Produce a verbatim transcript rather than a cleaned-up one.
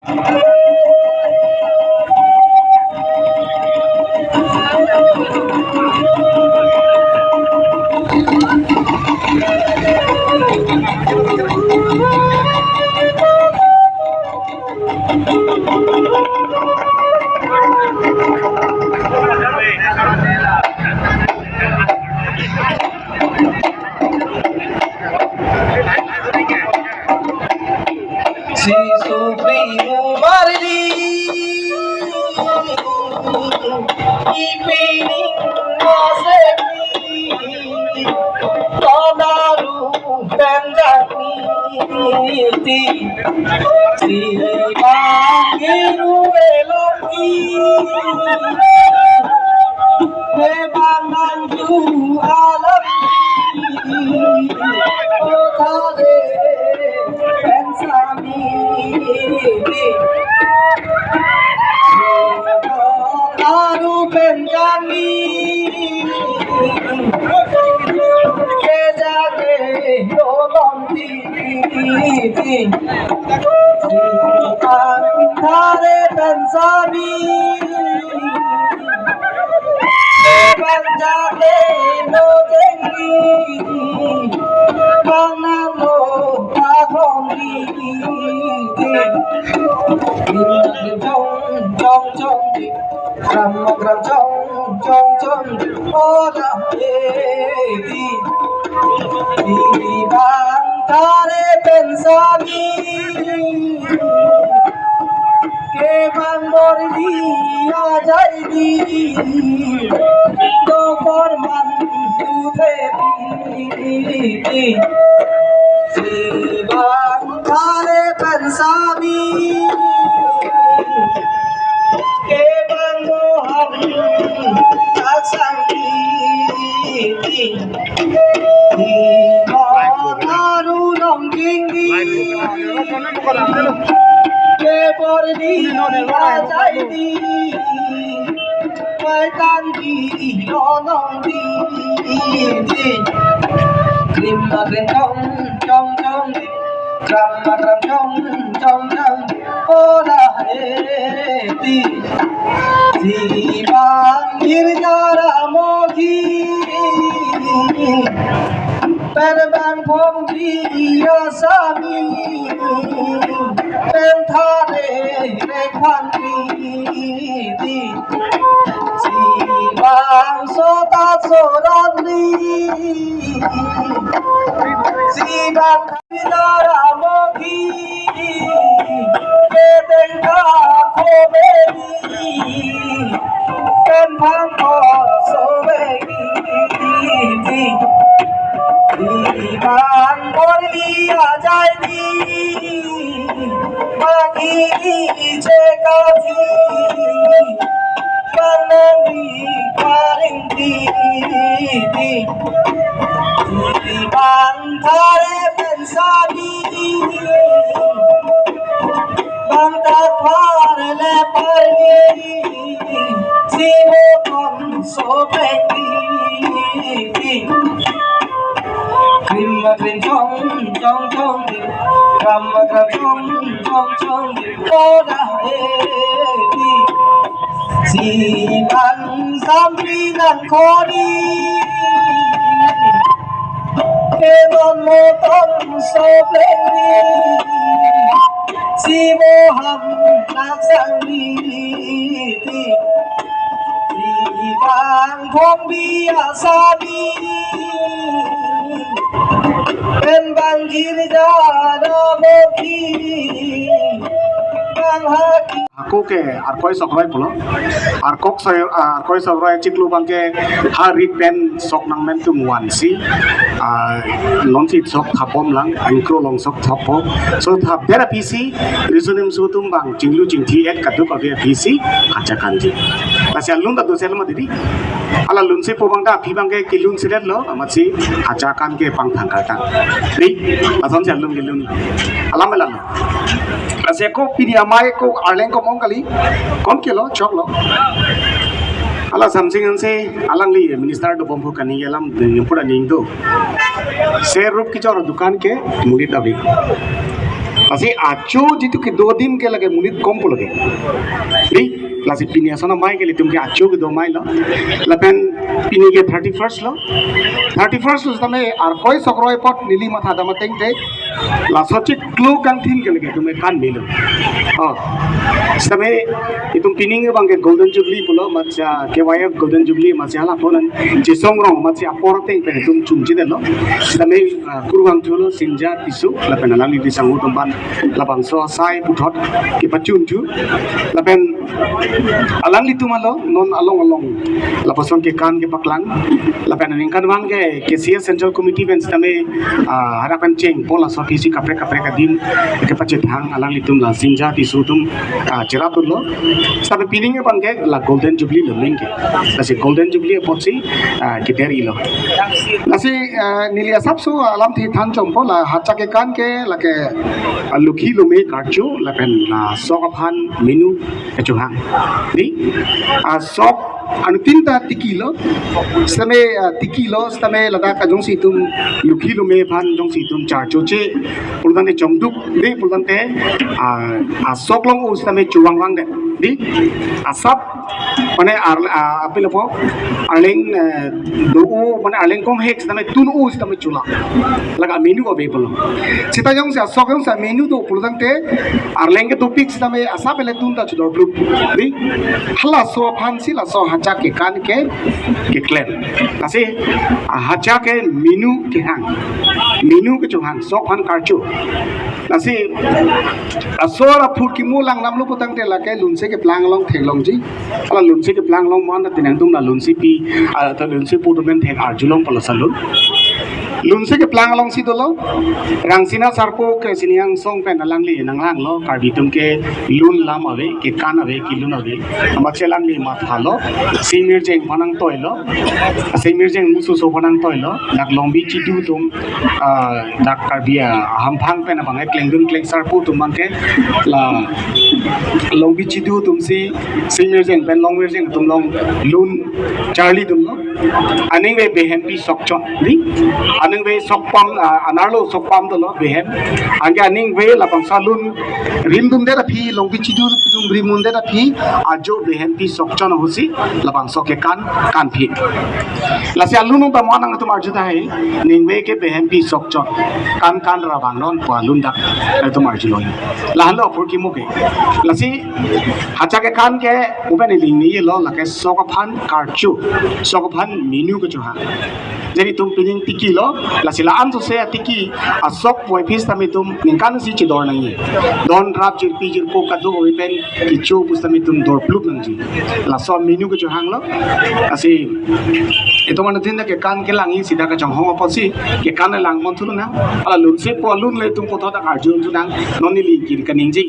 Si Supremo Marli, ipining masemi, tonaru penjani, si Bang Hiru Elongki, Bang Nanju Alam, Kotha de pen samiti, aru pen kami, kejate lolong titi, Bang Thare pen samiti, Bang Jate no jengni, Bang Namo Pathong ni, Gram gram chong chong chong, gram gram chong chong chong, oda eti, Bang Thare pen samiti, kebang bor di ajai di, dokor man tu the di, si Bang Thare pen samiti, kebang Mohan tak samiti, Mohan aru long king di, kebor di ajai di, kaitan di, lonong di, di. Krim ma krim chong chong chong, kram ma kram chong chong chong, oda eti, si Bang Girja Ramogi, pen Bang Phongbi asami, pen Thare re phan di, si Bang Sota Sorani, si Bang Dara Mogi, Kedeng Kakho Begi, pen Phang Koso Begi, Bang Borli ajai di, Bang Iji Chekathi, Bang Nangri Paring Titi, Bang Thare pen samiti, Bang Taphar le Parli, si Moton so pen di. Krim ma krim chong chong chong, kram ma kram chong chong chong, oda eti, si Bang Sampri Nangkhoni, ke non Moton so pen di, si Mohan tak samiti, si Bang Phongbi asami, pen Bang Girja Ramogi, Bang Haki. Ako ke Arkoi Sokroi pulo. Arkok soy, ah, Arkoi Sokroi chiklo abangke ha rit pen sok nangmen atum vansi, ah, nonsi sok thapbom lang, angkro long sok thappo. So thapdet aphi si, riso nimso atum abang chinglu chingthi et kaduk ave aphi si, achakan ji. Lasi alun ta dosel ma didi. Ala lunsepo abang ta aphi abangke kelunseletlo, amatsi achakan ke pangthang kartang. Ri, asonsi alun kelun. Alam alam. Lasi ako pini amei ako Arleng komong kali. Kom kelo, choklo. Ala Samsing ansi alangli minister dobom aphu kani alam ningpura ning do. Serup kechor dukan ke mulit abi. Lasi acho jitu kedo adim ke lake monit kom po lake. Ri, lasi pini ason amei ke ilitum ke acho kedo amei lo. Lapen pini ke thirty-first lo. Thirty-first lo sitame arkoi sokroi apot neli matha dam ateng te laso chiklo kangthin ke lake itum ke kan melo. Oh. Sitame itum pini abang ke Golden Jubilee pulo, amatsi K Y F Golden Jubilee, amatsi hala ponan chisong rong, amatsi apor ateng pen itum chunji detlo. Sitame, ah, kurvangthu lo Sinja Tisso lapen alangli disang utum aphan labangso asai puthot kepachun thu. Lapen alanglitum alo non along along lapuson kekan kepaklang. Lapen aningkan vang ke K C S Central Committee pen sitame, ah, hadak pen cheng po laso aphi si kaprek kaprek adim kepachethang alanglitum la Sinja Tisso atum, ah, cherap lo. Sitame pini abang ke la Golden Jubilee lo aning ke. Lasi Golden Jubilee apotsi, ah, keder-i lo. Lasi, ah, neli asapso alamthe than chompo la hacha kekan ke lake, ah, lukhi lume karcho lapen la sok aphan menu kechohang. Di, ah, sok anuttin ta tiki lo. Sitame, ah, tiki lo sitame ladak jongsi itum lukhi lume aphan jongsi itum charcho che pulotangte chongduk, di pulotangte, ah, asok along-o sitame chuvang vangdet. Di, asap mane ar, ah, apilo po, arleng, eh, do-o, mane arleng komhek sitame tun-o sitame chula. Lake menu ave pulo. Sita jongsi asok jongsi menu do pulotangte arleng kedopik sitame asap le tun ta chudor blup. Di, halaso aphansi laso hacha kekan ke keklem. Lasi, ah, hacha ke menu kehang. Menu kechohang, sok aphan karcho. Lasi, asor aphurkimo lang namlo pulotangte lake lunse keplang along theklongji. Hala lunse keplang along mo-an ta tinang atum la lunsepi, ah, ta lunsepo atum pen thek arjulong pala salun. Lunse keplang alongsi dolo. Rangsina Sarpo ke Sini Angsong pen alangli nanglanglo, Karbi atum ke lun lam ave, kekan ave, kelun ave. Amatsi alangli mathalo, Sing Mirjeng aphan nangtoilo. Sing Mirjeng mususo aphan nangtoilo. Dak Longbi Chidu atum, ah, dak Karbi, ah, ahamphang pen abang ke klengdun klengsarpo atum abang ke la Longbi Chidu atumsi Sing Mirjeng pen Long Mirjeng atum along lun charlidunlo. Aning ave Behempi Sokchon, di. Aning ave sokpam, ah, anerlo sokpam dolo Behem. Anke aning ave labangso alun rimdundet aphi, Longbi Chidu atum rimdundet aphi ajo Behempi Sokchon ahutsi labangso kekan kanphi. Lasi alun ta mo-an nangtum arju tahai, ning ave ke Behempi Sokchon. Kan kan ra vangnon pu alun dak nangtum arjulo. Lahenlo aphurkimo ke. Lasi hacha kekan ke open iling ni lo, lake sok aphan karcho, sok aphan menu kechohang. Jadi itum pining tiki lo, lasi la-an sose atiki asok puvoiphit sitame itum ningkan isi chedor nangji. Don rap jirpi jirpo kadokave pen kecho pusitame itum dor blup nangji. Laso menu kechohang lo. Lasi itum anuttin ta kekan kelangji sida kachonghong apotsi kekan lang mon thu lonang. Hala lunsepo alun le itum puthot ta arjulong thu nang. Non neli kiri kaningje.